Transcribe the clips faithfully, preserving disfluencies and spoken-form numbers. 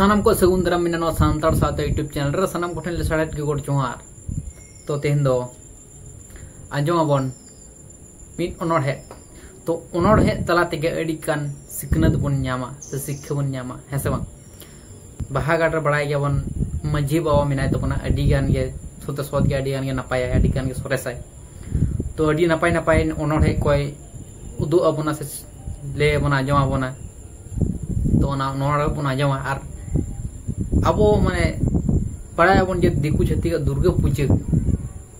ᱥᱟᱱᱟᱢ ᱠᱚ ᱥᱟᱹᱜᱩᱱ ᱫᱟᱨᱟᱢ ᱢᱮᱱᱟᱜᱼᱟ ᱱᱚᱣᱟ ᱥᱟᱱᱛᱟᱲ ᱥᱟᱶᱛᱟ YouTube ᱪᱮᱱᱮᱞ ᱨᱮ᱾ ᱥᱟᱱᱟᱢ ᱠᱚᱴᱷᱮᱱ ᱞᱮᱥᱟᱲᱦᱮᱫ ᱜᱮ ᱜᱚᱰ ᱡᱚᱦᱟᱨ᱾ ᱛᱚ ᱛᱮᱦᱮᱧ ᱫᱚ ᱟᱸᱡᱚᱢ ᱟᱵᱚᱱ ᱢᱤᱫ ᱚᱱᱚᱬᱦᱮ᱾ ᱛᱚ ᱚᱱᱚᱬᱦᱮ ᱛᱟᱞᱟ ᱛᱮᱜᱮ ᱟᱹᱰᱤ ᱜᱟᱱ ᱥᱤᱠᱷᱱᱟᱹᱛ ᱵᱚᱱ ᱧᱟᱢᱟ ᱥᱮ ᱥᱤᱠᱠᱷᱟ ᱵᱚᱱ ᱧᱟᱢᱟ, ᱦᱮᱸ ᱥᱮ ᱵᱟᱝ? ᱵᱟᱦᱟ ᱜᱟᱲ ᱨᱮ ᱵᱟᱲᱟᱭ ᱜᱮᱭᱟᱵᱚᱱ, ᱢᱟᱹᱡᱷᱤ ᱵᱟᱵᱟ ᱢᱮᱱᱟᱭ ᱛᱟᱵᱚᱱᱟ, ᱟᱹᱰᱤ ᱜᱟᱱ ᱜᱮ ᱥᱚᱛᱮ ᱥᱚᱛ ᱜᱮ ᱟᱹᱰᱤ ᱜᱟᱱ ᱜᱮ ᱱᱟᱯᱟᱭᱟᱭ, ᱟᱹᱰᱤ ᱜᱟᱱ ᱜᱮ ᱥᱚᱨᱮᱥᱟᱭ᱾ ᱛᱚ ᱟᱹᱰᱤ ᱱᱟᱯᱟᱭ ᱱᱟᱯᱟᱭ ᱚᱱᱚᱬᱦᱮ ᱠᱚᱭ ᱩᱫᱩᱜ ᱟᱵᱚᱱᱟ ᱥᱮ ᱞᱟᱹᱭ ᱟᱵᱚᱱᱟ, ᱟᱸᱡᱚᱢ ᱟᱵᱚᱱᱟ᱾ ᱛᱚ ᱚᱱᱟ ᱚᱱᱚᱬᱦᱮ ᱵᱚᱱ ᱟᱸᱡᱚᱢᱟ ᱟᱨ ᱟᱵᱚ ᱢᱟᱱᱮ ᱵᱟᱲᱟᱭᱟᱵᱚᱱ ᱡᱮ ᱫᱤᱠᱩ ᱪᱷᱟᱹᱛᱤᱠᱟᱜ ᱫᱩᱨᱜᱟᱹ ᱯᱩᱡᱟᱹ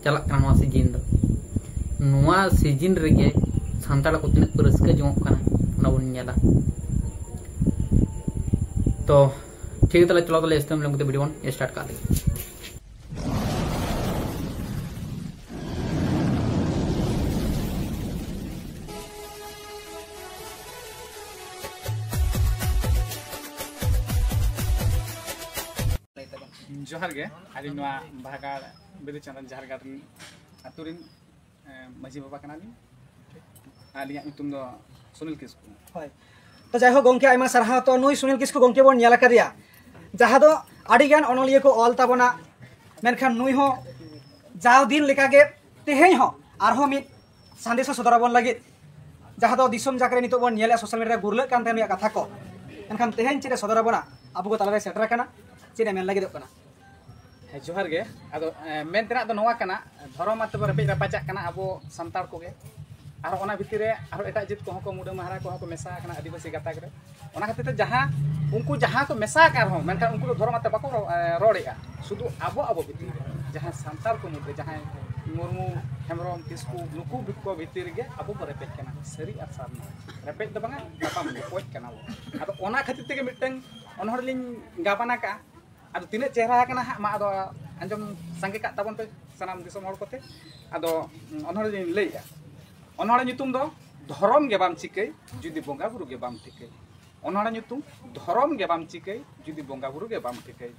ᱪᱟᱞᱟᱜ ᱠᱟᱱᱟ ᱱᱚᱣᱟ ᱥᱤᱡᱤᱱ ᱫᱚ᱾ ᱱᱚᱣᱟ ᱥᱤᱡᱤᱱ ᱨᱮᱜᱮ ᱥᱟᱱᱛᱟᱲ ᱠᱚ ᱛᱤᱱᱟᱹᱜ ᱠᱚ ᱨᱟᱹᱥᱠᱟᱹ ᱡᱚᱝᱚᱜ ᱠᱟᱱᱟ, ᱚᱱᱟ ᱵᱚᱱ ᱧᱮᱞᱟ᱾ ᱛᱚ ᱴᱷᱤᱠ ᱜᱮᱭᱟ, ᱛᱟᱦᱞᱮ ᱪᱚᱞᱚ ᱛᱟᱦᱞᱮ ᱮᱥᱛᱮᱢ ᱞᱮᱢ ᱠᱟᱛᱮ ᱵᱷᱤᱰᱤᱭᱳ ᱵᱚᱱ ᱥᱴᱟᱨᱴ ᱠᱟᱜ ᱞᱮᱜᱮ᱾ ᱡᱚᱦᱟᱨ ᱜᱮ, ᱟᱹᱞᱤᱧ ᱱᱚᱣᱟ ᱵᱟᱦᱟᱜᱟᱲ ᱵᱤᱫᱩ ᱪᱟᱸᱫᱟᱱ ᱡᱟᱦᱮᱨ ᱜᱟᱲ ᱨᱮᱱ ᱟᱹᱛᱩ ᱨᱮᱱ, ᱮ, ᱢᱟᱹᱡᱷᱤ ᱵᱟᱵᱟ ᱠᱟᱱᱟᱞᱤᱧ᱾ ᱟᱹᱞᱤᱧᱟᱜ ᱧᱩᱛᱩᱢ ᱫᱚ ᱥᱩᱱᱤᱞ ᱠᱤᱥᱠᱩ᱾ ᱦᱳᱭ, ᱛᱚ ᱡᱟᱭᱦᱳᱠ ᱜᱚᱢᱠᱮ, ᱟᱭᱢᱟ ᱥᱟᱨᱦᱟᱣ᱾ ᱛᱚ ᱱᱩᱭ ᱥᱩᱱᱤᱞ ᱠᱤᱥᱠᱩ ᱜᱚᱢᱠᱮ ᱵᱚᱱ ᱧᱮᱞ ᱟᱠᱟᱫᱮᱭᱟ, ᱡᱟᱦᱟᱸ ᱫᱚ ᱟᱹᱰᱤᱜᱟᱱ ᱚᱱᱚᱞᱤᱭᱟᱹ ᱠᱚ ᱚᱞ ᱛᱟᱵᱚᱱᱟ, ᱢᱮᱱᱠᱷᱟᱱ ᱱᱩᱭ ᱦᱚᱸ ᱡᱟᱣ ᱫᱤᱱ ᱞᱮᱠᱟᱜᱮ ᱛᱮᱦᱮᱧ ᱦᱚᱸ ᱟᱨᱦᱚᱸ ᱢᱤᱫ ᱥᱟᱸᱫᱮᱥ ᱮ ᱥᱚᱫᱚᱨ ᱟᱵᱚᱱ ᱞᱟᱹᱜᱤᱫ, ᱡᱟᱦᱟᱸ ᱫᱚ ᱫᱤᱥᱚᱢ ᱡᱟᱠ ᱨᱮ ᱱᱤᱛᱚᱜ ᱵᱚᱱ ᱧᱮᱞᱮᱫᱼᱟ, ᱥᱳᱥᱟᱞ ᱢᱤᱰᱤᱭᱟ ᱨᱮ ᱜᱩᱨᱞᱟᱹᱜ ᱠᱟᱱ ᱛᱟᱦᱮᱸ ᱱᱩᱭᱟᱜ ᱠᱟᱛᱷᱟ ᱠᱚ, ᱢᱮᱱᱠᱷᱟᱱ ᱛᱮᱦᱮᱧ ᱪᱮᱫ ᱮ ᱥᱚᱫᱚᱨ ᱟᱵᱚᱱᱟ ᱟᱵᱚ ᱠᱚ ᱛᱟᱞᱟᱨᱮ ᱥᱮᱴᱮᱨ ᱟᱠᱟᱱᱟ, ᱪᱮᱫ ᱮ ᱢᱮᱱ ᱞᱟᱹᱜᱤᱫᱚᱜ ᱠᱟᱱᱟ? ᱦᱮᱸ, ᱡᱚᱦᱟᱨ ᱜᱮ᱾ ᱟᱫᱚ, ᱮ, ᱢᱮᱱ ᱛᱮᱱᱟᱜ ᱫᱚ ᱱᱚᱣᱟ ᱠᱟᱱᱟ, ᱫᱷᱚᱨᱚᱢ ᱢᱟᱛᱚ ᱵᱚ ᱨᱮᱯᱮᱡ ᱨᱟᱯᱟᱪᱟᱜ ᱠᱟᱱᱟ ᱟᱵᱚ ᱥᱟᱱᱛᱟᱲ ᱠᱚᱜᱮ, ᱟᱨ ᱚᱱᱟ ᱵᱷᱤᱛᱤᱨ ᱨᱮ ᱟᱨᱦᱚᱸ ᱮᱴᱟᱜ ᱡᱟᱹᱛ ᱠᱚᱦᱚᱸ ᱠᱚ, ᱢᱩᱰᱟᱹ ᱢᱟᱦᱟᱨᱟ ᱠᱚᱦᱚᱸ ᱠᱚ ᱢᱮᱥᱟ ᱟᱠᱟᱱᱟ ᱟᱹᱫᱤᱵᱟᱹᱥᱤ ᱜᱟᱛᱟᱠ ᱨᱮ᱾ ᱚᱱᱟ ᱠᱷᱟᱹᱛᱤᱨ ᱛᱮ ᱡᱟᱦᱟᱸ ᱩᱱᱠᱩ ᱡᱟᱦᱟᱸ ᱠᱚ ᱢᱮᱥᱟ ᱟᱠᱟᱱ ᱨᱮᱦᱚᱸ, ᱢᱮᱱᱠᱷᱟᱱ ᱩᱱᱠᱩ ᱫᱚ ᱫᱷᱚᱨᱚᱢ ᱟᱛᱮ ᱵᱟᱠᱚ ᱨᱚ-, ᱮ, ᱨᱚᱲᱮᱫᱼᱟ᱾ ᱥᱩᱫᱷᱩ ᱟᱵᱚ ᱟᱵᱚ ᱵᱷᱤᱛᱤᱨ ᱨᱮ ᱡᱟᱦᱟᱸᱭ ᱥᱟᱱᱛᱟᱲ ᱠᱚ ᱢᱩᱫᱽᱨᱮ ᱡᱟᱦᱟᱸᱭ ᱢᱩᱨᱢᱩ, ᱦᱮᱢᱵᱨᱚᱢ, ᱠᱤᱥᱠᱩ, ᱱᱩᱠᱩ ᱠᱚ ᱵᱷᱤᱛᱤᱨ ᱨᱮᱜᱮ ᱟᱵᱚ ᱵᱚ ᱨᱮᱯᱮᱡ ᱠᱟᱱᱟ, ᱥᱟᱹᱨᱤ ᱟᱨ ᱥᱟᱨᱱᱟ᱾ ᱨᱮᱯᱮᱡ ᱫᱚ ᱵᱟᱝᱟ, ᱛᱟᱯᱟᱢ ᱜᱚᱯᱚᱡ ᱠᱟᱱᱟ ᱵᱚ᱾ ᱟᱫᱚ ᱚᱱᱟ ᱠᱷᱟᱹᱛᱤᱨ ᱛᱮᱜᱮ ᱢᱤᱫᱴᱟᱝ ᱚᱱᱚᱬᱦᱮ ᱞᱤᱧ ᱜᱟᱵᱟᱱ ᱟᱠᱟᱫᱼᱟ᱾ ᱟᱫᱚ ᱛᱤᱱᱟᱹᱜ ᱪᱮᱦᱨᱟ ᱟᱠᱟᱱᱟ ᱦᱟᱸᱜ, ᱢᱟ ᱟᱫᱚ ᱟᱸᱡᱚᱢ ᱥᱟᱸᱜᱮ ᱠᱟᱜ ᱛᱟᱵᱚᱱ ᱯᱮ ᱥᱟᱱᱟᱢ ᱫᱤᱥᱚᱢ ᱦᱚᱲ ᱠᱚᱛᱮ᱾ ᱟᱫᱚ, ᱩᱸ, ᱚᱱᱚᱬᱦᱮ ᱞᱤᱧ ᱞᱟᱹᱭᱮᱜᱼᱟ᱾ ᱚᱱᱚᱬᱦᱮ ᱧᱩᱛᱩᱢ ᱫᱚ ᱫᱷᱚᱨᱚᱢ ᱜᱮ ᱵᱟᱢ ᱪᱤᱠᱟᱹᱭ, ᱡᱩᱫᱤ ᱵᱚᱸᱜᱟ ᱵᱩᱨᱩ ᱜᱮ ᱵᱟᱢ ᱴᱷᱤᱠᱟᱹᱭ᱾ ᱚᱱᱚᱬᱦᱮ ᱧᱩᱛᱩᱢ ᱫᱷᱚᱨᱚᱢ ᱜᱮ ᱵᱟᱢ ᱪᱤᱠᱟᱹᱭ, ᱡᱩᱫᱤ ᱵᱚᱸᱜᱟ ᱵᱩᱨᱩ ᱜᱮ ᱵᱟᱢ ᱴᱷᱤᱠᱟᱹᱭ᱾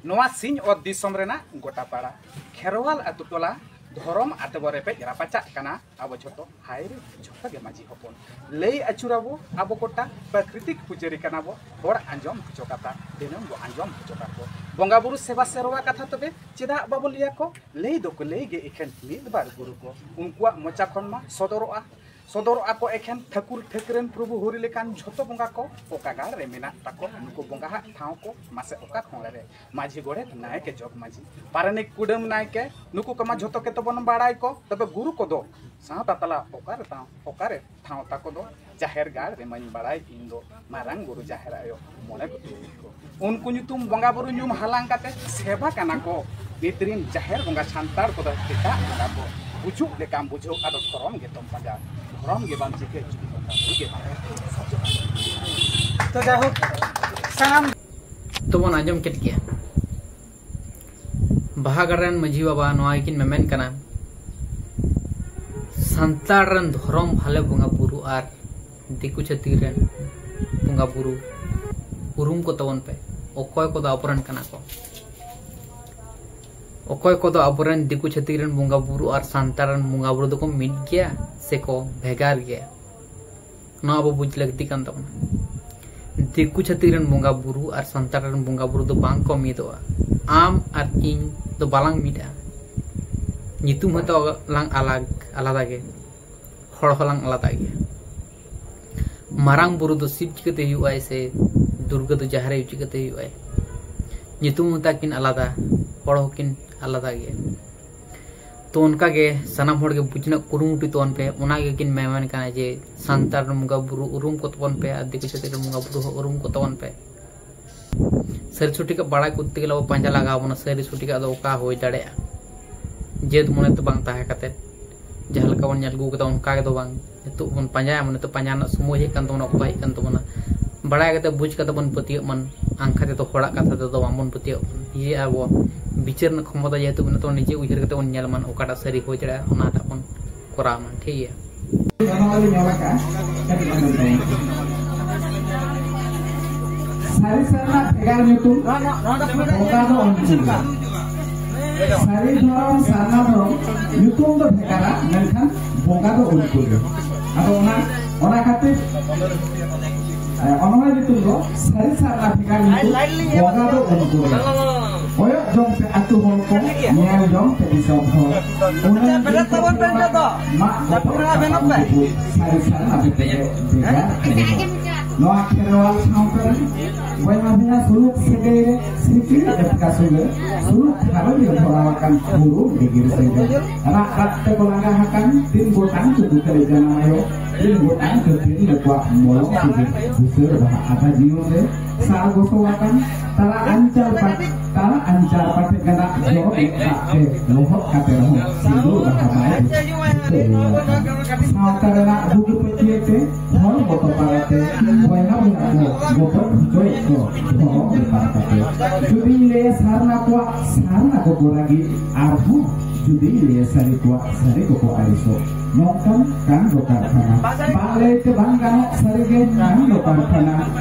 ᱱᱚᱣᱟ ᱥᱤᱧ ᱚᱛ ᱫᱤᱥᱚᱢ ᱨᱮᱱᱟᱜ ᱜᱚᱴᱟ ᱯᱟᱲᱟ, ᱠᱷᱮᱨᱣᱟᱞ ᱟᱹᱛᱩ ᱴᱚᱞᱟ, ᱫᱷᱚᱨᱚᱢ ᱟᱛᱮ ᱵᱚ ᱨᱮᱯᱮᱡ ᱨᱟᱯᱟᱪᱟᱜ ᱠᱟᱱᱟ ᱟᱵᱚ ᱡᱷᱚᱛᱚ᱾ ᱦᱟᱭ ᱨᱮ, ᱡᱷᱚᱛᱚ ᱜᱮ ᱢᱟᱹᱡᱷᱤ ᱦᱚᱯᱚᱱ᱾ ᱞᱟᱹᱭ ᱟᱹᱪᱩᱨᱟᱵᱚ ᱟᱵᱚ ᱜᱚᱴᱟ, ᱯᱨᱟᱠᱨᱤᱛᱤᱠ ᱯᱩᱡᱟᱹᱨᱤ ᱠᱟᱱᱟ ᱵᱚ, ᱦᱚᱲ ᱟᱸᱡᱚᱢ ᱦᱚᱪᱚ ᱠᱟᱛᱷᱟ ᱫᱤᱱᱟᱹᱢ ᱵᱚ ᱟᱸᱡᱚᱢ ᱦᱚᱪᱚ ᱠᱟᱠᱚ᱾ ᱵᱚᱸᱜᱟ ᱵᱩᱨᱩ ᱥᱮᱵᱟ ᱥᱮᱨᱣᱟ ᱠᱟᱛᱷᱟ ᱛᱚᱵᱮ ᱪᱮᱫᱟᱜ ᱵᱟᱵᱚ ᱞᱟᱹᱭ ᱟᱠᱚ? ᱞᱟᱹᱭ ᱫᱚᱠᱚ ᱞᱟᱹᱭ ᱜᱮ ᱮᱠᱷᱮᱱ ᱢᱤᱫ ᱵᱟᱨ ᱜᱩᱨᱩ ᱠᱚ, ᱩᱱᱠᱩᱣᱟᱜ ᱢᱚᱪᱟ ᱠᱷᱚᱱ ᱢᱟ ᱥᱚᱫᱚᱨᱚᱜᱼᱟ, ᱥᱚᱫᱚᱨᱚᱜᱼᱟ ᱠᱚ ᱮᱠᱷᱮᱱ ᱴᱷᱟᱹᱠᱩᱨ ᱴᱷᱟᱹᱠᱨᱟᱹᱱ ᱯᱨᱚᱵᱷᱩ ᱦᱚᱨᱤ ᱞᱮᱠᱟᱱ ᱡᱷᱚᱛᱚ ᱵᱚᱸᱜᱟ ᱠᱚ ᱚᱠᱟ ᱜᱟᱲ ᱨᱮ ᱢᱮᱱᱟᱜ ᱛᱟᱠᱚ, ᱱᱩᱠᱩ ᱵᱚᱸᱜᱟ ᱦᱟᱜ ᱴᱷᱟᱶ ᱠᱚ ᱢᱟᱥᱮ ᱚᱠᱟ ᱠᱷᱚᱸᱲᱮ ᱨᱮ? ᱢᱟᱹᱡᱷᱤ ᱜᱚᱰᱮᱛ ᱱᱟᱭᱠᱮ ᱡᱚᱜᱽ ᱢᱟᱹᱡᱷᱤ ᱯᱟᱨᱟᱱᱤᱠ ᱠᱩᱰᱟᱹᱢ ᱱᱟᱭᱠᱮ ᱱᱩᱠᱩ ᱠᱚᱢᱟ ᱡᱷᱚᱛᱚ ᱜᱮᱛᱚ ᱵᱚᱱ ᱵᱟᱲᱟᱭ ᱠᱚ, ᱛᱚᱵᱮ ᱜᱩᱨᱩ ᱠᱚᱫᱚ ᱥᱟᱶᱛᱟ ᱛᱟᱞᱟ ᱚᱠᱟᱨᱮ ᱴᱷᱟᱶ, ᱚᱠᱟᱨᱮ ᱴᱷᱟᱶ ᱛᱟᱠᱚ ᱫᱚ? ᱡᱟᱦᱮᱨ ᱜᱟᱲ ᱨᱮᱢᱟᱧ ᱵᱟᱲᱟᱭ ᱤᱧ ᱫᱚ ᱢᱟᱨᱟᱝ ᱵᱩᱨᱩ ᱡᱟᱦᱮᱨ ᱟᱭᱳ ᱢᱚᱬᱮ ᱠᱚ ᱛᱩᱨᱩᱭ ᱠᱚ᱾ ᱩᱱᱠᱩ ᱧᱩᱛᱩᱢ ᱵᱚᱸᱜᱟ ᱵᱩᱨᱩ ᱧᱩᱢ ᱦᱟᱞᱟᱝ ᱠᱟᱛᱮ ᱥᱮᱵᱟ ᱠᱟᱱᱟ ᱠᱚ᱾ ᱱᱤᱛ ᱨᱤᱱ ᱡᱟᱦᱮᱨ ᱵᱚᱸᱜᱟ ᱥᱟᱱᱛᱟᱲ ᱠᱚᱫᱚ ᱮᱴᱟᱜ ᱵᱚᱸᱜᱟ ᱠᱚ ᱵᱩᱡᱷᱩᱜ ᱞᱮᱠᱟᱢ ᱵᱩᱡᱷᱟᱹᱣ, ᱟᱫᱚ ᱫᱷᱚᱨᱚᱢ ᱜᱮᱛᱚᱢ ᱯᱟᱸᱡᱟ᱾ ᱫᱷᱚᱨᱚᱢ ᱜᱮ ᱵᱟᱢ ᱪᱤᱠᱟᱹ ᱪᱩᱠᱩ ᱵᱚᱸᱜᱟ ᱵᱩᱨᱩ ᱜᱮ ᱵᱟᱝ᱾ ᱛᱚ ᱡᱟᱭᱦᱳᱠ, ᱥᱟᱱᱟᱢ ᱛᱚᱵᱚᱱ ᱟᱸᱡᱚᱢ ᱠᱮᱫ ᱜᱮᱭᱟ᱾ ᱵᱟᱦᱟ ᱜᱟᱲ ᱨᱮᱱ ᱢᱟᱹᱡᱷᱤ ᱵᱟᱵᱟ ᱱᱚᱣᱟ ᱜᱮᱠᱤᱱ ᱢᱮᱢᱮᱱ ᱠᱟᱱᱟ, ᱥᱟᱱᱛᱟᱲ ᱨᱮᱱ ᱫᱷᱚᱨᱚᱢ ᱵᱷᱟᱞᱮ ᱵᱚᱸᱜᱟ ᱵᱩᱨᱩ ᱟᱨ ᱫᱤᱠᱩ ᱪᱷᱟᱹᱛᱤᱠ ᱨᱮᱱ ᱵᱚᱸᱜᱟ ᱵᱩᱨᱩ ᱩᱨᱩᱢ ᱠᱚ ᱛᱟᱵᱚᱱ ᱯᱮ᱾ ᱚᱠᱚᱭ ᱠᱚᱫᱚ ᱟᱵᱚᱨᱮᱱ ᱠᱟᱱᱟ ᱠᱚ? ᱚᱠᱚᱭ ᱠᱚᱫᱚ ᱟᱵᱚᱨᱮᱱ ᱫᱤᱠᱩ ᱪᱷᱟᱹᱛᱤᱠ ᱨᱮᱱ ᱵᱚᱸᱜᱟ ᱵᱩᱨᱩ ᱟᱨ ᱥᱟᱱᱛᱟᱲ ᱨᱮᱱ ᱵᱚᱸᱜᱟ ᱵᱩᱨᱩ ᱫᱚᱠᱚ ᱢᱤᱫ ᱜᱮᱭᱟ ᱥᱮᱠᱚ ᱵᱷᱮᱜᱟᱨ ᱜᱮᱭᱟ? ᱱᱚᱣᱟ ᱟᱵᱚ ᱵᱩᱡᱽ ᱞᱟᱹᱠᱛᱤ ᱠᱟᱱ ᱛᱟᱵᱚᱱᱟ᱾ ᱫᱤᱠᱩ ᱪᱷᱟᱹᱛᱤᱠ ᱨᱮᱱ ᱵᱚᱸᱜᱟ ᱵᱩᱨᱩ ᱟᱨ ᱥᱟᱱᱛᱟᱲ ᱨᱮᱱ ᱵᱚᱸᱜᱟ ᱵᱩᱨᱩ ᱫᱚ ᱵᱟᱝ ᱠᱚ ᱢᱤᱫᱚᱜᱼᱟ᱾ ᱟᱢ ᱟᱨ ᱤᱧ ᱫᱚ ᱵᱟᱞᱟᱝ ᱢᱤᱫᱼᱟ᱾ ᱧᱩᱛᱩᱢ ᱦᱚᱭᱛᱚ ᱞᱟᱝ ᱟᱞᱟᱜᱽ, ᱟᱞᱟᱫᱟ ᱜᱮ, ᱦᱚᱲ ᱦᱚᱸᱞᱟᱝ ᱟᱞᱟᱫᱟ ᱜᱮᱭᱟ᱾ ᱢᱟᱨᱟᱝ ᱵᱩᱨᱩ ᱫᱚ ᱥᱤᱵ ᱪᱤᱠᱟᱹᱛᱮ ᱦᱩᱭᱩᱜᱼᱟᱭ ᱥᱮ ᱫᱩᱨᱜᱟᱹ ᱫᱚ ᱡᱟᱦᱮᱨ ᱟᱭᱳ ᱪᱤᱠᱟᱹᱛᱮ ᱦᱩᱭᱩᱜᱼᱟᱭ? ᱧᱩᱛᱩᱢ ᱦᱚᱸ ᱛᱟᱹᱠᱤᱱ ᱟᱞᱟᱫᱟ, ᱦᱚᱲ ᱦᱚᱸᱠᱤᱱ ᱟᱞᱟᱫᱟ ᱜᱮᱭᱟ᱾ ᱛᱚ ᱚᱱᱠᱟᱜᱮ ᱥᱟᱱᱟᱢ ᱦᱚᱲᱜᱮ ᱵᱩᱡᱽ ᱨᱮᱱᱟᱜ ᱠᱩᱨᱩᱢᱩᱴᱩᱭ ᱛᱟᱵᱚᱱ ᱯᱮ᱾ ᱚᱱᱟ ᱜᱮᱠᱤᱱ ᱢᱮᱢᱮᱱ ᱠᱟᱱᱟ ᱡᱮ ᱥᱟᱱᱛᱟᱲ ᱨᱮᱱ ᱵᱚᱸᱜᱟ ᱵᱩᱨᱩ ᱩᱨᱩᱢ ᱠᱚ ᱛᱟᱵᱚᱱ ᱯᱮ ᱟᱨ ᱫᱤᱠᱩ ᱪᱷᱟᱹᱛᱤᱠ ᱨᱮᱱ ᱵᱚᱸᱜᱟ ᱵᱩᱨᱩ ᱦᱚᱸ ᱩᱨᱩᱢ ᱠᱚ ᱛᱟᱵᱚᱱ ᱯᱮ᱾ ᱥᱟᱹᱨᱤ ᱥᱚᱴᱷᱤᱠᱟᱜ ᱵᱟᱲᱟᱭ ᱠᱚᱨᱛᱮ ᱜᱮᱞᱮ ᱟᱵᱚ ᱯᱟᱸᱡᱟ ᱞᱟᱜᱟᱣ ᱵᱚᱱᱟ, ᱥᱟᱹᱨᱤ ᱥᱚᱴᱷᱤᱠᱟᱜ ᱫᱚ ᱚᱠᱟ ᱦᱩᱭ ᱫᱟᱲᱮᱭᱟᱜᱼᱟ᱾ ᱡᱟᱹᱛ ᱢᱚᱱᱮ ᱛᱮ ᱵᱟᱝ ᱛᱟᱦᱮᱸ ᱠᱟᱛᱮ ᱡᱟᱦᱟᱸ ᱞᱮᱠᱟ ᱵᱚᱱ ᱧᱮᱞ ᱟᱹᱜᱩ ᱠᱟᱫᱟ ᱚᱱᱠᱟ ᱜᱮ ᱫᱚ ᱵᱟᱝ᱾ ᱱᱤᱛᱚᱜ ᱵᱚᱱ ᱯᱟᱸᱡᱟᱭᱟ, ᱢᱟᱱᱮ ᱱᱤᱛᱚᱜ ᱯᱟᱸᱡᱟ ᱨᱮᱱᱟᱜ ᱥᱚᱢᱚᱭ ᱦᱮᱡ ᱠᱟᱱ ᱛᱟᱵᱚᱱᱟ, ᱚᱠᱛᱚ ᱦᱮᱡ ᱠᱟᱱ ᱛᱟᱵᱚᱱᱟ᱾ ᱵᱟᱲᱟᱭ ᱠᱟᱛᱮ ᱵᱩᱡᱽ ᱠᱟᱛᱮ ᱵᱚᱱ ᱯᱟᱹᱛᱭᱟᱹᱜ ᱢᱟ, ᱟᱝᱠᱷᱟ ᱛᱮᱫᱚ ᱦᱚᱲᱟᱜ ᱠᱟᱛᱷᱟ ᱛᱮᱫᱚ ᱵᱟᱝᱵᱚᱱ ᱯᱟᱹᱛᱭᱟᱹᱜ ᱢᱟ᱾ ᱱᱤᱡᱮ ᱟᱵᱚ ᱵᱤᱪᱟᱹᱨ ᱨᱮᱱᱟᱜ ᱠᱷᱚᱢᱚᱛᱟ ᱡᱮᱦᱮᱛᱩ ᱢᱮᱱᱟᱜ ᱛᱟᱵᱚᱱᱟ, ᱱᱤᱡᱮ ᱩᱭᱦᱟᱹᱨ ᱠᱟᱛᱮ ᱵᱚᱱ ᱧᱮᱞ ᱢᱟ ᱚᱠᱟᱴᱟᱜ ᱥᱟᱹᱨᱤ ᱦᱩᱭ ᱫᱟᱲᱮᱭᱟᱜᱼᱟ, ᱚᱱᱟᱴᱟᱜ ᱵᱚᱱ ᱠᱚᱨᱟᱣ ᱢᱟ, ᱴᱷᱤᱠ ᱜᱮᱭᱟ? ᱱᱚᱣᱟ ᱫᱚᱞᱤᱧ ᱚᱞ ᱟᱠᱟᱫᱼᱟ, ᱠᱟᱹᱴᱤᱡ ᱟᱸᱡᱚᱢ ᱛᱟᱵᱚᱱ ᱯᱮ᱾ ᱥᱟᱹᱨᱤ ᱥᱟᱨᱱᱟ ᱵᱷᱮᱜᱟᱨ ᱧᱩᱛᱩᱢ, ᱵᱚᱸᱜᱟ ᱫᱚ ᱩᱱᱠᱩ ᱜᱮ᱾ ᱥᱟᱹᱨᱤ ᱫᱷᱚᱨᱚᱢ, ᱥᱟᱨᱱᱟ ᱫᱷᱚᱨᱚᱢ, ᱧᱩᱛᱩᱢ ᱫᱚ ᱵᱷᱮᱜᱟᱨᱟ, ᱢᱮᱱᱠᱷᱟᱱ ᱵᱚᱸᱜᱟ ᱫᱚ ᱩᱱᱠᱩ ᱜᱮ᱾ ᱟᱫᱚ ᱚᱱᱟ, ᱚᱱᱟ ᱠᱷᱟᱹᱛᱤᱨ, ᱮ, ᱚᱱᱚᱬᱦᱮ ᱧᱩᱛᱩᱢ ᱫᱚ ᱥᱟᱹᱨᱤ ᱥᱟᱨᱱᱟ ᱵᱷᱮᱜᱟᱨ ᱧᱩᱛᱩᱢ, ᱵᱚᱸᱜᱟ ᱫᱚ ᱩᱱᱠᱩ ᱜᱮ᱾ ᱠᱚᱭᱚᱜ ᱡᱚᱝ ᱯᱮ ᱟᱹᱛᱩ ᱦᱚᱲ ᱠᱚ, ᱧᱮᱞ ᱡᱚᱝ ᱯᱮ ᱫᱤᱥᱚᱢ ᱦᱚᱲ᱾ ᱩᱱᱟᱹᱝ ᱫᱤᱱ ᱠᱚ ᱢᱟᱜ ᱜᱚᱯᱚᱡ ᱠᱟᱛᱷᱟ ᱠᱚ ᱵᱩᱡᱽ, ᱥᱟᱹᱨᱤ ᱥᱟᱨᱱᱟ ᱵᱷᱮᱜᱟᱨ ᱵᱷᱮᱜᱟᱨ ᱠᱷᱮᱨᱣᱟᱞ᱾ ᱱᱚᱣᱟ ᱠᱷᱮᱨᱣᱟᱞ ᱥᱟᱶᱛᱟ ᱨᱮ ᱵᱚᱭᱦᱟ ᱵᱚᱭᱦᱟ ᱥᱩᱞᱩᱠ ᱥᱟᱹᱜᱟᱹᱭ ᱨᱮ ᱥᱤᱠᱲᱤ ᱮᱛᱠᱟ ᱥᱩᱞᱟᱹ, ᱥᱩᱞᱩᱠ ᱜᱷᱟᱨᱚᱸᱡᱽ ᱨᱮ ᱫᱷᱚᱨᱟᱣ ᱟᱠᱟᱱ ᱦᱩᱲᱩ ᱰᱤᱜᱤᱨ ᱥᱮᱸᱜᱮᱞ᱾ ᱨᱟᱜ ᱨᱟᱜ ᱛᱮᱠᱚ ᱞᱟᱸᱜᱟ ᱟᱠᱟᱱ ᱛᱤᱱ ᱜᱚᱴᱟᱝ ᱪᱩᱠᱩ ᱠᱟᱹᱞᱤ ᱡᱟᱱᱟᱢ ᱟᱭᱳ, ᱛᱤᱱ ᱜᱚᱴᱟᱝ ᱪᱩᱠᱩ ᱱᱩᱠᱩᱣᱟᱜ ᱢᱚᱞᱚᱝ ᱥᱤᱵᱤᱞ᱾ ᱵᱩᱥᱟᱹᱲ ᱵᱟᱦᱟ ᱟᱫᱷᱟ ᱡᱤᱭᱚᱱ ᱨᱮ ᱥᱟᱨ ᱜᱚᱥᱚ ᱟᱠᱟᱱ ᱛᱟᱨᱟ ᱟᱧᱪᱟᱨ ᱯᱟᱴ-, ᱛᱟᱨᱟ ᱟᱧᱪᱟᱨ ᱯᱟᱴᱮ ᱜᱟᱱᱟᱜ ᱡᱚᱨᱚ ᱢᱮᱫ ᱫᱟᱜ ᱛᱮ ᱞᱚᱦᱚᱫ ᱠᱟᱛᱮ ᱨᱮᱦᱚᱸ ᱥᱤᱸᱫᱩᱨ ᱵᱟᱦᱟ ᱵᱟᱭ ᱵᱩᱡᱷᱟᱹᱣ ᱟᱠᱟᱱ᱾ ᱥᱟᱶᱛᱟ ᱨᱮᱱᱟᱜ ᱵᱩᱜᱤ ᱯᱟᱹᱛᱭᱟᱹᱣ ᱛᱮ ᱦᱚᱲ ᱠᱚ ᱛᱚᱯᱟᱜ ᱟᱛᱮ ᱵᱚᱭᱦᱟ ᱵᱚᱭᱦᱟ ᱠᱚ ᱜᱚᱯᱚᱡ ᱦᱚᱪᱚᱭᱮᱫ ᱠᱚ ᱫᱷᱚᱨᱚᱢ ᱵᱮᱯᱟᱨ ᱠᱟᱛᱮ᱾ ᱡᱩᱫᱤᱧ ᱞᱟᱹᱭᱟ ᱥᱟᱨᱱᱟ ᱠᱚᱣᱟᱜ ᱥᱟᱨᱱᱟ ᱠᱚᱠᱚ ᱨᱟᱹᱜᱤ, ᱟᱨᱦᱚᱸ ᱡᱩᱫᱤᱧ ᱞᱟᱹᱭᱟ ᱥᱟᱹᱨᱤ ᱠᱚᱣᱟᱜ ᱥᱟᱹᱨᱤ ᱠᱚᱠᱚ ᱟᱹᱲᱤᱥᱚᱜ, ᱱᱚᱝᱠᱟᱱ ᱠᱟᱱ ᱫᱚ ᱠᱟᱨᱠᱷᱟᱱᱟ᱾ ᱵᱟᱝ ᱞᱟᱹᱭᱛᱮ ᱵᱟᱝ ᱜᱟᱱᱚᱜ, ᱥᱟᱹᱨᱤᱜᱮ ᱠᱟᱱ ᱫᱚ ᱠᱟᱨᱠᱷᱟᱱᱟ᱾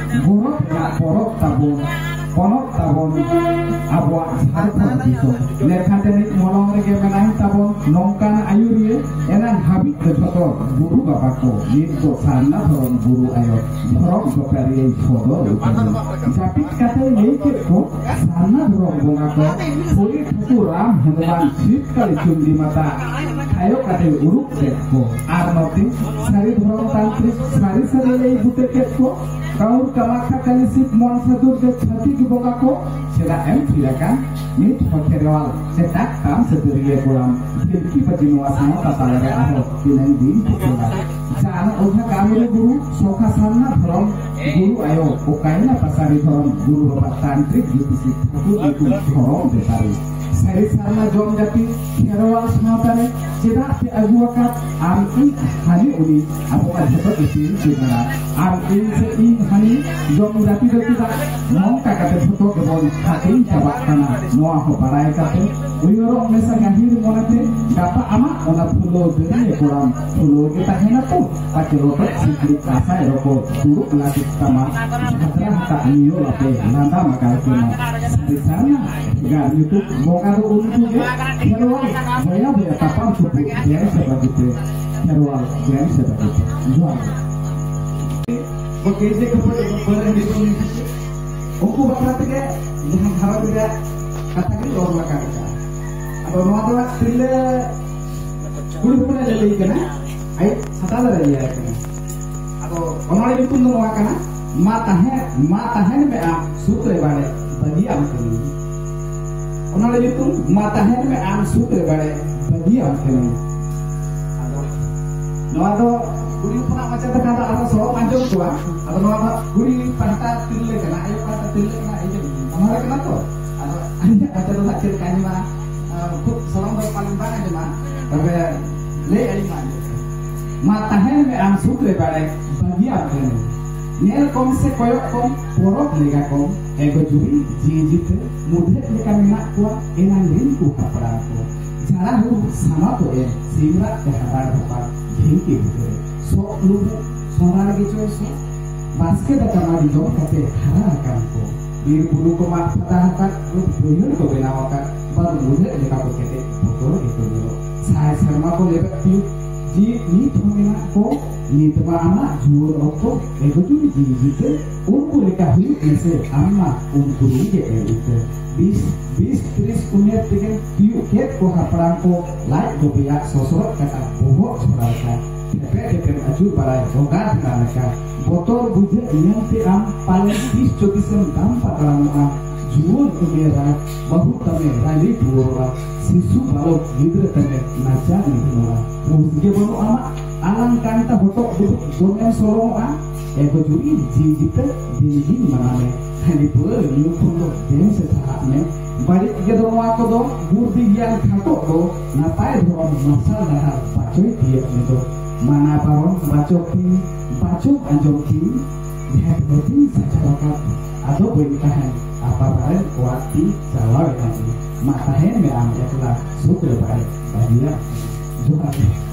ᱜᱚᱨᱚᱵᱽ ᱨᱮᱱᱟᱜ ᱯᱚᱨᱚᱵᱽ ᱛᱟᱵᱚᱱ, ᱯᱚᱱᱚᱛ ᱛᱟᱵᱚᱱ, ᱟᱵᱚᱣᱟᱜ ᱡᱷᱟᱲᱠᱷᱚᱸᱰ ᱫᱤᱥᱚᱢ᱾ ᱞᱮᱠᱷᱟ ᱡᱟᱹᱱᱤᱡ ᱢᱚᱞᱚᱝ ᱨᱮᱜᱮ ᱢᱮᱱᱟᱭ ᱛᱟᱵᱚᱱ ᱱᱚᱝᱠᱟᱱ ᱟᱹᱭᱩᱨᱤᱭᱟᱹ, ᱮᱱᱟᱝ ᱦᱟᱹᱵᱤᱡ ᱫᱚ ᱡᱷᱚᱛᱚ ᱜᱩᱨᱩ ᱵᱟᱵᱟ ᱠᱚ, ᱱᱤᱛ ᱫᱚ ᱥᱟᱨᱱᱟ ᱫᱷᱚᱨᱚᱢ ᱜᱩᱨᱩ ᱟᱭᱳ, ᱫᱷᱚᱨᱚᱢ ᱫᱚ ᱯᱮᱨᱮᱭᱟᱹᱧ ᱥᱚᱫᱚᱨ ᱩᱛᱟᱹᱨ᱾ ᱡᱟᱹᱯᱤᱫ ᱠᱟᱛᱮ ᱞᱟᱹᱭ ᱠᱮᱫ ᱠᱚ ᱥᱟᱨᱱᱟ ᱫᱷᱚᱨᱚᱢ ᱵᱚᱸᱜᱟ ᱠᱚ, ᱯᱩᱨᱤ ᱴᱷᱟᱹᱠᱩᱨ ᱨᱟᱢ ᱦᱚᱱᱩᱢᱟᱱ ᱥᱤᱵ ᱠᱟᱹᱞᱤ ᱪᱩᱱᱰᱤ ᱢᱟᱛᱟ ᱛᱷᱟᱭᱚ ᱠᱟᱛᱮ ᱩᱰᱩᱠ ᱠᱮᱫ ᱠᱚ᱾ ᱟᱨ ᱱᱚᱛᱮ ᱥᱟᱹᱨᱤ ᱫᱷᱚᱨᱚᱢ ᱛᱟᱱᱛᱨᱤᱠ ᱥᱟᱹᱨᱤ ᱥᱟᱹᱨᱤ ᱞᱟᱹᱭ ᱵᱩᱴᱟᱹ ᱠᱮᱫ ᱠᱚ, ᱠᱟᱹᱣᱨ ᱠᱟᱢᱟᱠᱷᱟ ᱠᱟᱹᱞᱤ ᱥᱤᱵ ᱢᱚᱱᱥᱟ ᱫᱩᱨᱜᱟᱹ ᱪᱷᱟᱹᱛᱤᱠ ᱵᱚᱸᱜᱟ ᱠᱚ ᱪᱮᱫᱟᱜ ᱮᱢ ᱛᱷᱤᱨ ᱟᱠᱟᱱ? ᱱᱤᱛ ᱦᱚᱸ ᱠᱷᱮᱨᱣᱟᱞ ᱮᱴᱟᱜ ᱛᱟᱢ ᱥᱟᱹᱫᱟᱹᱨᱤᱭᱟᱹ ᱠᱚᱲᱟᱢ ᱵᱷᱤᱞᱠᱤ ᱵᱟᱹᱡᱤ ᱱᱚᱣᱟ ᱥᱟᱶᱛᱟ ᱛᱟᱞᱟᱨᱮ ᱟᱨᱦᱚᱸ ᱛᱤᱱᱟᱹᱝ ᱫᱤᱱ ᱴᱷᱤᱠᱟᱹᱱᱟ? ᱡᱟᱱ ᱚᱡᱷᱟ ᱠᱟᱢᱨᱩ ᱜᱩᱨᱩ ᱥᱚᱠᱷᱟ ᱥᱟᱨᱱᱟ ᱫᱷᱚᱨᱚᱢ ᱜᱩᱨᱩ ᱟᱭᱳ ᱚᱠᱟᱭᱮᱱᱟ ᱯᱟᱥᱟᱨᱤ ᱫᱷᱚᱨᱚᱢ ᱜᱩᱨᱩ ᱵᱟᱵᱟ ᱛᱟᱱᱛᱨᱤᱠ ᱡᱳᱛᱤᱥᱤ ᱴᱷᱟᱹᱠᱩᱨ ᱧᱩᱛᱩᱢ ᱫᱷᱚᱨᱚᱢ ᱵᱮᱯᱟᱨᱤ? ᱥᱟᱹᱨᱤ ᱥᱟᱨᱱᱟ ᱡᱚᱢ ᱡᱟᱹᱛᱤ ᱠᱷᱮᱨᱣᱟᱞ ᱥᱟᱶᱛᱟ ᱨᱮ ᱪᱮᱫᱟᱜ ᱯᱮ ᱟᱹᱜᱩ ᱟᱠᱟᱫ? ᱟᱢ ᱤᱧ ᱦᱟᱹᱱᱤ ᱩᱱᱤ ᱟᱵᱚ ᱢᱟ ᱡᱷᱚᱛᱚ ᱤᱥᱤᱱ ᱪᱮᱫᱟᱜ? ᱟᱢ ᱤᱧ ᱥᱮ ᱤᱧ ᱦᱟᱹᱱᱤ ᱡᱚᱢ ᱡᱟᱹᱛᱤ ᱫᱚ ᱪᱮᱫᱟᱜ ᱱᱚᱝᱠᱟ ᱠᱟᱛᱮ ᱡᱷᱚᱛᱚ ᱜᱮᱵᱚᱱ ᱦᱟᱹᱴᱤᱧ ᱪᱟᱵᱟᱜ ᱠᱟᱱᱟ? ᱱᱚᱣᱟ ᱦᱚᱸ ᱵᱟᱲᱟᱭ ᱠᱟᱛᱮ ᱩᱭᱦᱟᱹᱨᱚᱜ ᱢᱮᱥᱟ ᱜᱟᱹᱦᱤᱨ ᱢᱚᱱᱮᱛᱮ ᱜᱟᱯᱟ ᱟᱢᱟᱜ ᱚᱱᱟ ᱯᱷᱩᱞᱟᱹᱣ ᱫᱟᱹᱨᱭᱟᱹ ᱠᱚᱲᱟᱢ ᱯᱷᱩᱞᱟᱹᱣ ᱜᱮ ᱛᱟᱦᱮᱱᱟ ᱛᱚ? ᱯᱟᱪᱮ ᱞᱚᱴᱚᱢ ᱥᱤᱠᱲᱤᱡ ᱟᱥᱟᱭ ᱨᱚᱠᱚ ᱫᱩᱲᱩᱵ ᱞᱟᱹᱜᱤᱫ ᱛᱟᱢᱟ ᱡᱷᱟᱛᱨᱟ ᱦᱟᱴᱟᱜ ᱱᱤᱭᱚᱞ ᱟᱯᱮ ᱞᱟᱸᱫᱟ ᱢᱟᱜᱟᱞ ᱠᱮᱢᱟ᱾ ᱵᱤᱪᱟᱨ ᱱᱟ ᱵᱷᱮᱜᱟᱨ ᱧᱩᱛᱩᱢ ᱵᱚᱸᱜᱟ ᱫᱚ ᱩᱱᱠᱩ ᱜᱮ ᱠᱷᱮᱨᱣᱟᱞ ᱵᱚᱭᱦᱟ ᱵᱚᱭᱦᱟ ᱛᱟᱯᱟᱢ ᱛᱩᱯᱩ ᱫᱮᱱ ᱥᱮᱵᱟ ᱜᱮᱯᱮ ᱠᱷᱮᱨᱣᱟᱞ ᱫᱮᱱ ᱥᱮᱵᱟ ᱜᱮᱯᱮ ᱡᱚᱦᱟᱨ ᱜᱮ᱾ ᱵᱚ ᱠᱮᱡᱮ ᱠᱷᱟᱹᱯᱟᱹᱨᱤ ᱵᱚ ᱯᱟᱹᱨᱟᱹ ᱦᱟᱺᱰᱤ ᱵᱚ ᱧᱩ ᱠᱟᱛᱮ ᱩᱱᱠᱩ ᱵᱟᱠᱷᱨᱟ ᱛᱮᱜᱮ ᱡᱟᱦᱟᱸ ᱜᱷᱟᱨᱚᱸᱡᱽ ᱨᱮᱭᱟᱜ ᱠᱟᱛᱷᱟ ᱜᱮ ᱚᱞ ᱨᱟᱠᱟᱵ ᱟᱠᱟᱫᱼᱟ᱾ ᱟᱫᱚ ᱱᱚᱣᱟ ᱫᱚ ᱛᱤᱨᱞᱟᱹ ᱠᱩᱲᱤ ᱦᱚᱯᱚᱱᱟᱜ ᱞᱟᱹᱞᱟᱹᱭ ᱠᱟᱱᱟ, ᱟᱡ ᱥᱟᱛᱟ ᱫᱟᱨᱮ ᱞᱟᱹᱭᱟᱭ ᱠᱟᱱᱟ᱾ ᱟᱫᱚ ᱚᱱᱚᱲᱦᱮ ᱧᱩᱛᱩᱢ ᱫᱚ ᱱᱚᱣᱟ ᱠᱟᱱᱟ, ᱢᱟ ᱛᱟᱦᱮᱸ, ᱢᱟ ᱛᱟᱦᱮᱱ ᱢᱮ ᱟᱢ ᱥᱩᱠ ᱨᱮ ᱵᱟᱲᱮ, ᱵᱟᱹᱜᱤᱭᱟᱢ ᱠᱟᱹᱱᱟᱹᱧ᱾ ᱚᱱᱚᱲᱦᱮ ᱧᱩᱛᱩᱢ, ᱢᱟ ᱛᱟᱦᱮᱱ ᱢᱮ ᱟᱢ ᱥᱩᱠ ᱨᱮ ᱵᱟᱲᱮ, ᱵᱟᱹᱜᱤᱭᱟᱢ ᱠᱟᱹᱱᱟᱹᱧ᱾ ᱟᱫᱚ ᱱᱚᱣᱟ ᱫᱚ ᱠᱩᱲᱤ ᱦᱚᱯᱚᱱᱟᱜ ᱢᱚᱪᱟ ᱛᱮ ᱠᱷᱟᱱ ᱫᱚ ᱟᱨᱦᱚᱸ ᱥᱚᱨᱚᱢ ᱟᱸᱡᱚᱢ ᱠᱚᱣᱟ᱾ ᱟᱫᱚ ᱱᱚᱣᱟ ᱫᱚ ᱠᱩᱲᱤ ᱯᱟᱦᱴᱟ ᱛᱤᱨᱞᱟᱹ ᱠᱟᱱᱟ, ᱟᱭᱳ ᱯᱟᱦᱴᱟ ᱛᱤᱨᱞᱟᱹ ᱠᱟᱱᱟ, ᱟᱭᱳ ᱚᱱᱚᱲᱦᱮ ᱠᱟᱱᱟ ᱛᱚ᱾ ᱟᱫᱚ ᱟᱹᱞᱤᱧᱟᱜ ᱢᱚᱪᱟ ᱫᱚ ᱦᱟᱸᱜ ᱪᱮᱫ ᱞᱮᱠᱟ ᱟᱸᱡᱚᱢᱟ, ᱟᱸ, ᱠᱷᱩᱵ ᱥᱚᱨᱚᱢ ᱫᱚ ᱯᱟᱞᱮᱱ ᱵᱟᱝ ᱟᱸᱡᱚᱢᱟ, ᱛᱚᱵᱮ ᱞᱟᱹᱭ ᱟᱹᱞᱤᱧ ᱢᱟ ᱟᱸᱡᱚᱢ ᱯᱮ᱾ ᱢᱟ ᱛᱟᱦᱮᱱ ᱢᱮ ᱟᱢ ᱥᱩᱠ ᱨᱮ ᱵᱟᱲᱮ, ᱵᱟᱹᱜᱤᱭᱟᱢ ᱠᱟᱹᱱᱟᱹᱧ᱾ ᱧᱮᱞ ᱠᱚᱢ ᱥᱮ ᱠᱚᱭᱚᱜ ᱠᱚᱢ, ᱯᱚᱨᱚᱵᱽ ᱞᱮᱠᱟ ᱠᱚᱢ, ᱮ ᱜᱚᱡᱩᱨᱤ ᱡᱤᱣᱤ ᱡᱤᱛᱟᱹ, ᱢᱩᱰᱷᱟᱹᱫ ᱞᱮᱠᱟ ᱢᱮᱱᱟᱜ ᱠᱚᱣᱟ ᱮᱱᱟᱝ ᱨᱤᱱ ᱠᱚ ᱦᱟᱯᱲᱟᱢ ᱠᱚ᱾ ᱡᱟᱨᱟ ᱦᱩᱲᱩ ᱥᱟᱢᱟ ᱠᱚ ᱮᱢ, ᱥᱤᱢ ᱨᱟᱜ ᱛᱮ ᱦᱟᱵᱟᱲ ᱦᱚᱯᱟᱲ, ᱰᱷᱤᱝᱠᱤ ᱵᱷᱤᱛᱟᱹᱨ᱾ ᱥᱚᱜ ᱞᱩᱵᱩᱜ ᱥᱚᱸᱫᱷᱟᱲ ᱜᱮ ᱪᱚᱭ ᱥᱚ, ᱵᱟᱥᱠᱮ ᱫᱟᱠᱟ ᱢᱟᱹᱰᱤ ᱡᱚᱢ ᱠᱟᱛᱮ ᱦᱟᱨᱟ ᱟᱠᱟᱱ ᱠᱚ᱾ ᱵᱤᱨ ᱵᱩᱨᱩ ᱠᱚ ᱢᱟᱜ ᱯᱷᱟᱫᱟ ᱟᱠᱟᱫ, ᱵᱟᱹᱫ ᱵᱟᱹᱭᱦᱟᱹᱲ ᱠᱚ ᱵᱮᱱᱟᱣ ᱟᱠᱟᱫ, ᱵᱟᱹᱨᱩ ᱢᱩᱰᱷᱟᱹᱫ ᱞᱮᱠᱟ ᱠᱚ ᱠᱮᱴᱮᱡ ᱵᱚᱛᱚᱨ ᱜᱮᱠᱚ ᱧᱮᱞᱚᱜ᱾ ᱥᱟᱭ ᱥᱮᱨᱢᱟ ᱠᱚ ᱞᱮᱵᱮᱫ ᱛᱤᱭᱩᱜ, ᱡᱤᱣᱤ ᱱᱤᱛ ᱦᱚᱸ ᱢᱮᱱᱟᱜ ᱠᱚ᱾ ᱱᱤᱛ ᱢᱟ ᱟᱢᱟᱜ ᱡᱩᱣᱟᱹᱱ ᱚᱠᱛᱚ, ᱮ ᱜᱚᱡᱩᱨᱤ ᱡᱤᱣᱤ ᱡᱤᱛᱟᱹ, ᱩᱱᱠᱩ ᱞᱮᱠᱟ ᱦᱩᱭᱩᱜ ᱢᱮᱥᱮ ᱟᱢ ᱢᱟ, ᱩᱱᱠᱩ ᱨᱤᱱ ᱜᱮ ᱮᱢ ᱤᱛᱟᱹ᱾ ᱵᱤᱥ, ᱵᱤᱥ ᱛᱤᱨᱤᱥ ᱩᱢᱮᱨ ᱛᱮᱜᱮᱢ ᱛᱤᱭᱩᱜ ᱠᱮᱫ ᱠᱚ ᱦᱟᱯᱲᱟᱢ ᱠᱚ, ᱞᱟᱡ ᱜᱚᱵᱮᱭᱟᱜ ᱥᱚᱥᱨᱚᱜ ᱠᱟᱴᱟ ᱵᱚᱦᱚᱜ ᱪᱷᱚᱲᱟ ᱞᱮᱠᱟ᱾ ᱛᱷᱮᱯᱮ ᱛᱷᱮᱯᱮᱢ ᱟᱹᱪᱩᱨ ᱵᱟᱲᱟᱭ ᱨᱚᱜᱟ ᱰᱷᱮᱨᱟ ᱞᱮᱠᱟ᱾ ᱵᱚᱛᱚᱨ ᱵᱩᱡᱷᱟᱹᱜ ᱧᱮᱞᱛᱮ ᱟᱢ ᱯᱟᱞᱮᱱ ᱛᱤᱥ ᱪᱚ ᱛᱤᱥᱮᱢ ᱫᱟᱢ ᱯᱟᱛᱲᱟᱢᱚᱜᱼᱟ᱾ ᱡᱩᱣᱟᱹᱱ ᱩᱢᱮᱨ ᱨᱮ ᱵᱟᱹᱦᱩ ᱛᱟᱢᱮ ᱨᱟᱺᱰᱤ ᱴᱩᱣᱟᱹᱨᱚᱜᱼᱟ᱾ ᱥᱤᱥᱩ ᱵᱟᱞᱚᱠ ᱜᱤᱫᱽᱨᱟᱹ ᱛᱟᱢᱮ ᱱᱟᱪᱟᱨ ᱱᱤᱫᱷᱟᱹᱱᱚᱜᱼᱟ᱾ ᱦᱩᱥ ᱜᱮ ᱵᱟᱹᱱᱩᱜ ᱟᱢᱟᱜ ᱟᱞᱟᱝ ᱠᱟᱱᱛᱟ ᱦᱚᱴᱚᱜ ᱫᱩᱲᱩᱵ ᱫᱚᱢᱮᱢ ᱥᱚᱨᱚᱢᱚᱜᱼᱟ᱾ ᱮ ᱜᱚᱡᱩᱨᱤ ᱡᱤᱣᱤ ᱡᱤᱛᱟᱹ ᱫᱤᱱ ᱜᱤᱧ ᱢᱟᱱᱟᱣᱮ᱾ ᱦᱟᱺᱰᱤ ᱯᱟᱹᱣᱨᱟᱹ ᱧᱩ ᱠᱷᱚᱱ ᱫᱚ ᱫᱮᱱ ᱥᱮ ᱥᱟᱦᱟᱜ ᱢᱮ᱾ ᱵᱟᱹᱲᱤᱡ ᱜᱮ ᱫᱚ ᱱᱚᱣᱟ ᱠᱚᱫᱚ, ᱵᱩᱨᱫᱤ ᱜᱮᱭᱟᱱ ᱠᱷᱟᱴᱚᱜ ᱫᱚ, ᱱᱟᱯᱟᱭ ᱫᱷᱚᱨᱚᱢ ᱢᱟᱨᱥᱟᱞ ᱰᱟᱦᱟᱨ ᱵᱟᱪᱚᱭ ᱛᱤᱭᱟᱹᱜ ᱢᱮ ᱫᱚ᱾ ᱢᱟᱱᱟ ᱵᱟᱨᱚᱱ ᱵᱟᱪᱚᱠ ᱛᱤᱧ, ᱵᱟᱪᱚᱢ ᱟᱸᱡᱚᱢ ᱛᱤᱧ, ᱰᱷᱮᱨ ᱰᱷᱮᱨ ᱛᱤᱧ ᱥᱟᱡᱟᱣ ᱟᱠᱟᱫ, ᱟᱫᱚ ᱵᱟᱹᱧ ᱛᱟᱦᱮᱱ, ᱟᱯᱟᱛᱟᱨᱮᱱ ᱚᱲᱟᱜ ᱛᱤᱧ ᱪᱟᱞᱟᱣ ᱮᱱᱟ ᱤᱧ᱾ ᱢᱟ ᱛᱟᱦᱮᱱ ᱢᱮ ᱟᱢ ᱮᱠᱞᱟ, ᱥᱩᱠ ᱨᱮ ᱵᱟᱲᱮ, ᱵᱟᱹᱜᱤᱭᱟᱢ᱾ ᱡᱚᱦᱟᱨ ᱜᱮ᱾